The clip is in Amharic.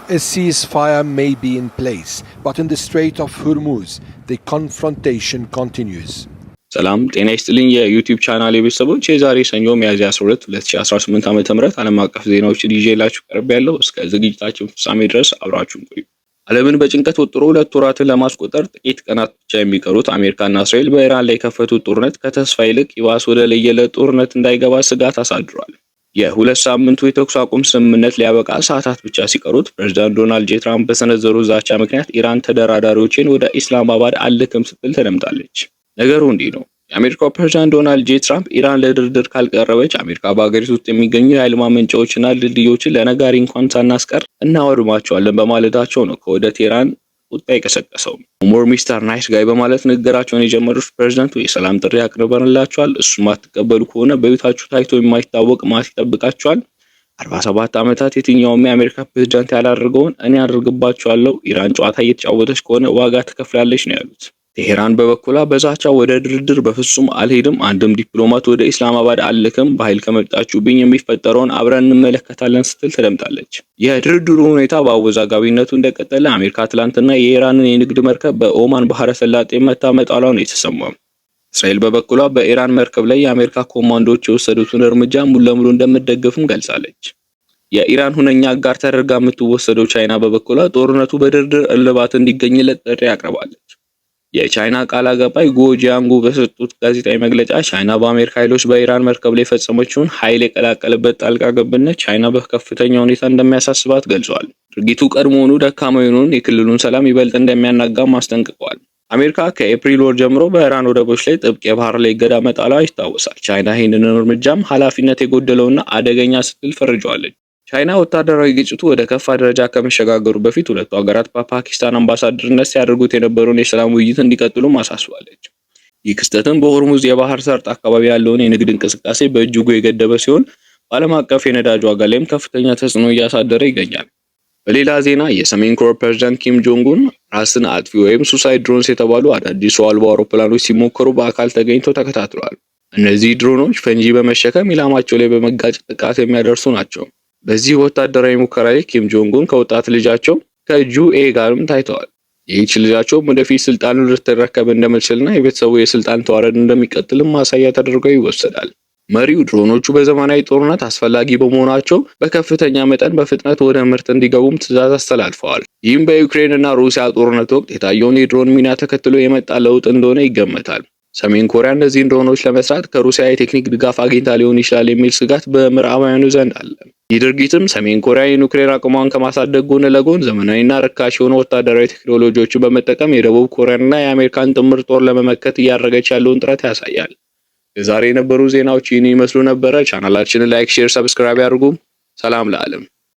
A ceasefire may be in place, but in the Strait of Hormuz, the confrontation continues. ሰላም ጤና ይስጥልኝ የዩቲዩብ ቻናል ቤተሰቦች፣ የዛሬ ሰኞ ሚያዝያ 12 2018 ዓ.ም ዓለም አቀፍ ዜናዎችን ይዤላችሁ ቀርቤያለሁ። እስከ ዝግጅታችን ፍጻሜ ድረስ አብራችሁን ቆዩ። ዓለምን በጭንቀት ወጥሮ 2 ወራትን ለማስቆጠር ጥቂት ቀናት ብቻ የሚቀሩት አሜሪካና እስራኤል በኢራን ላይ የከፈቱት ጦርነት ከተስፋ ይልቅ ይባስ ወደ ለየለት ጦርነት እንዳይገባ ስጋት አሳድሯል። የ2 ሳምንቱ የተኩስ አቁም ስምምነት ሊያበቃ ሰዓታት ብቻ ሲቀሩት ፕሬዝዳንት ዶናልድ ጄ ትራምፕ በሰነዘሩት ዛቻ ምክንያት ኢራን ተደራዳሪዎችን ወደ ኢስላማባድ አልልክም ስትል ተደምጣለች። ነገሩ እንዲህ ነው። የአሜሪካው ፕሬዝዳንት ዶናልድ ጄ ትራምፕ ኢራን ለድርድር ካልቀረበች አሜሪካ በሀገሪቱ ውስጥ የሚገኙ የኃይል ማመንጫዎችና ድልድዮችን ለነጋሪ እንኳን ሳናስቀር እናወድማቸዋለን በማለታቸው ነው ከወደ ቴህራን ቁጣ የቀሰቀሰው። "No more Mister Nice Guy" በማለት ንግግራቸውን የጀመሩት ፕሬዝዳንቱ "የሰላም ጥሪ አቅርበንላችኋል፣ እሱን ማትቀበሉ ከሆነ በሕይወታችሁ ታይቶ የማይታወቅ መዓት ይጠብቃችኋል። 47 ዓመታት የትኛውም የአሜሪካ ፕሬዝዳንት ያላደረገውን እኔ አደርግባችኋለሁ። ኢራን ጨዋታ እየተጫወተች ከሆነ ዋጋ ትከፍላለች" ነው ያሉት። ቴሄራን በበኩሏ በዛቻ ወደ ድርድር በፍጹም አልሄድም፣ አንድም ዲፕሎማት ወደ ኢስላማባድ አልልክም፣ በኃይል ከመጣችሁብኝ የሚፈጠረውን አብረን እንመለከታለን ስትል ተደምጣለች። የድርድሩ ሁኔታ በአወዛጋቢነቱ እንደቀጠለ አሜሪካ ትላንትና የኢራንን የንግድ መርከብ በኦማን ባህረ ሰላጤ መታ መጣሏ ነው የተሰማው። እስራኤል በበኩሏ በኢራን መርከብ ላይ የአሜሪካ ኮማንዶዎች የወሰዱትን እርምጃ ሙሉ ለሙሉ እንደምትደግፍም ገልጻለች። የኢራን ሁነኛ አጋር ተደርጋ የምትወሰደው ቻይና በበኩሏ ጦርነቱ በድርድር እልባት እንዲገኝለት ጥሪ አቅርባለች። የቻይና ቃል አቀባይ ጉኦ ጂያንጉ በሰጡት ጋዜጣዊ መግለጫ ቻይና በአሜሪካ ኃይሎች በኢራን መርከብ ላይ የፈጸመችውን ኃይል የቀላቀለበት ጣልቃ ገብነት ቻይና በከፍተኛ ሁኔታ እንደሚያሳስባት ገልጿል። ድርጊቱ ቀድሞውኑ ደካማ የሆነውን የክልሉን ሰላም ይበልጥ እንደሚያናጋም አስጠንቅቀዋል። አሜሪካ ከኤፕሪል ወር ጀምሮ በኢራን ወደቦች ላይ ጥብቅ የባህር ላይ እገዳ መጣሏ ይታወሳል። ቻይና ይህንን እርምጃም ኃላፊነት የጎደለውና አደገኛ ስትል ፈርጀዋለች። ቻይና ወታደራዊ ግጭቱ ወደ ከፋ ደረጃ ከመሸጋገሩ በፊት ሁለቱ ሀገራት በፓኪስታን አምባሳደርነት ሲያደርጉት የነበረውን የሰላም ውይይት እንዲቀጥሉም አሳስባለች። ይህ ክስተትም በሆርሙዝ የባህር ሰርጥ አካባቢ ያለውን የንግድ እንቅስቃሴ በእጅጉ የገደበ ሲሆን በዓለም አቀፍ የነዳጅ ዋጋ ላይም ከፍተኛ ተጽዕኖ እያሳደረ ይገኛል። በሌላ ዜና የሰሜን ኮሪያ ፕሬዝዳንት ኪም ጆንግ ኡን ራስን አጥፊ ወይም suicide drones የተባሉ አዳዲስ ሰው አልባ አውሮፕላኖች ሲሞከሩ በአካል ተገኝተው ተከታትለዋል። እነዚህ ድሮኖች ፈንጂ በመሸከም ኢላማቸው ላይ በመጋጨት ጥቃት የሚያደርሱ ናቸው። በዚህ ወታደራዊ ሙከራ ላይ ኪም ጆንግ ኡን ከወጣት ልጃቸው ከጁኤ ጋርም ታይተዋል። ይህች ልጃቸውም ወደፊት ስልጣኑን ልትረከብ እንደምትችልና የቤተሰቡ የስልጣን ተዋረድ እንደሚቀጥልም ማሳያ ተደርጎ ይወሰዳል። መሪው ድሮኖቹ በዘመናዊ ጦርነት አስፈላጊ በመሆናቸው በከፍተኛ መጠን በፍጥነት ወደ ምርት እንዲገቡም ትዕዛዝ አስተላልፈዋል። ይህም በዩክሬን እና ሩሲያ ጦርነት ወቅት የታየውን የድሮን ሚና ተከትሎ የመጣ ለውጥ እንደሆነ ይገመታል። ሰሜን ኮሪያ እነዚህን ድሮኖች ለመስራት ከሩሲያ የቴክኒክ ድጋፍ አግኝታ ሊሆን ይችላል የሚል ስጋት በምዕራባውያኑ ዘንድ አለ። ይህ ድርጊትም ሰሜን ኮሪያ የኑክሌር አቅሟን ከማሳደግ ጎን ለጎን ዘመናዊና ርካሽ የሆኑ ወታደራዊ ቴክኖሎጂዎችን በመጠቀም የደቡብ ኮሪያንና የአሜሪካን ጥምር ጦር ለመመከት እያደረገች ያለውን ጥረት ያሳያል። የዛሬ የነበሩ ዜናዎች ይህን ይመስሉ ነበረ። ቻናላችንን like፣ share፣ subscribe ያድርጉ። ሰላም ለዓለም።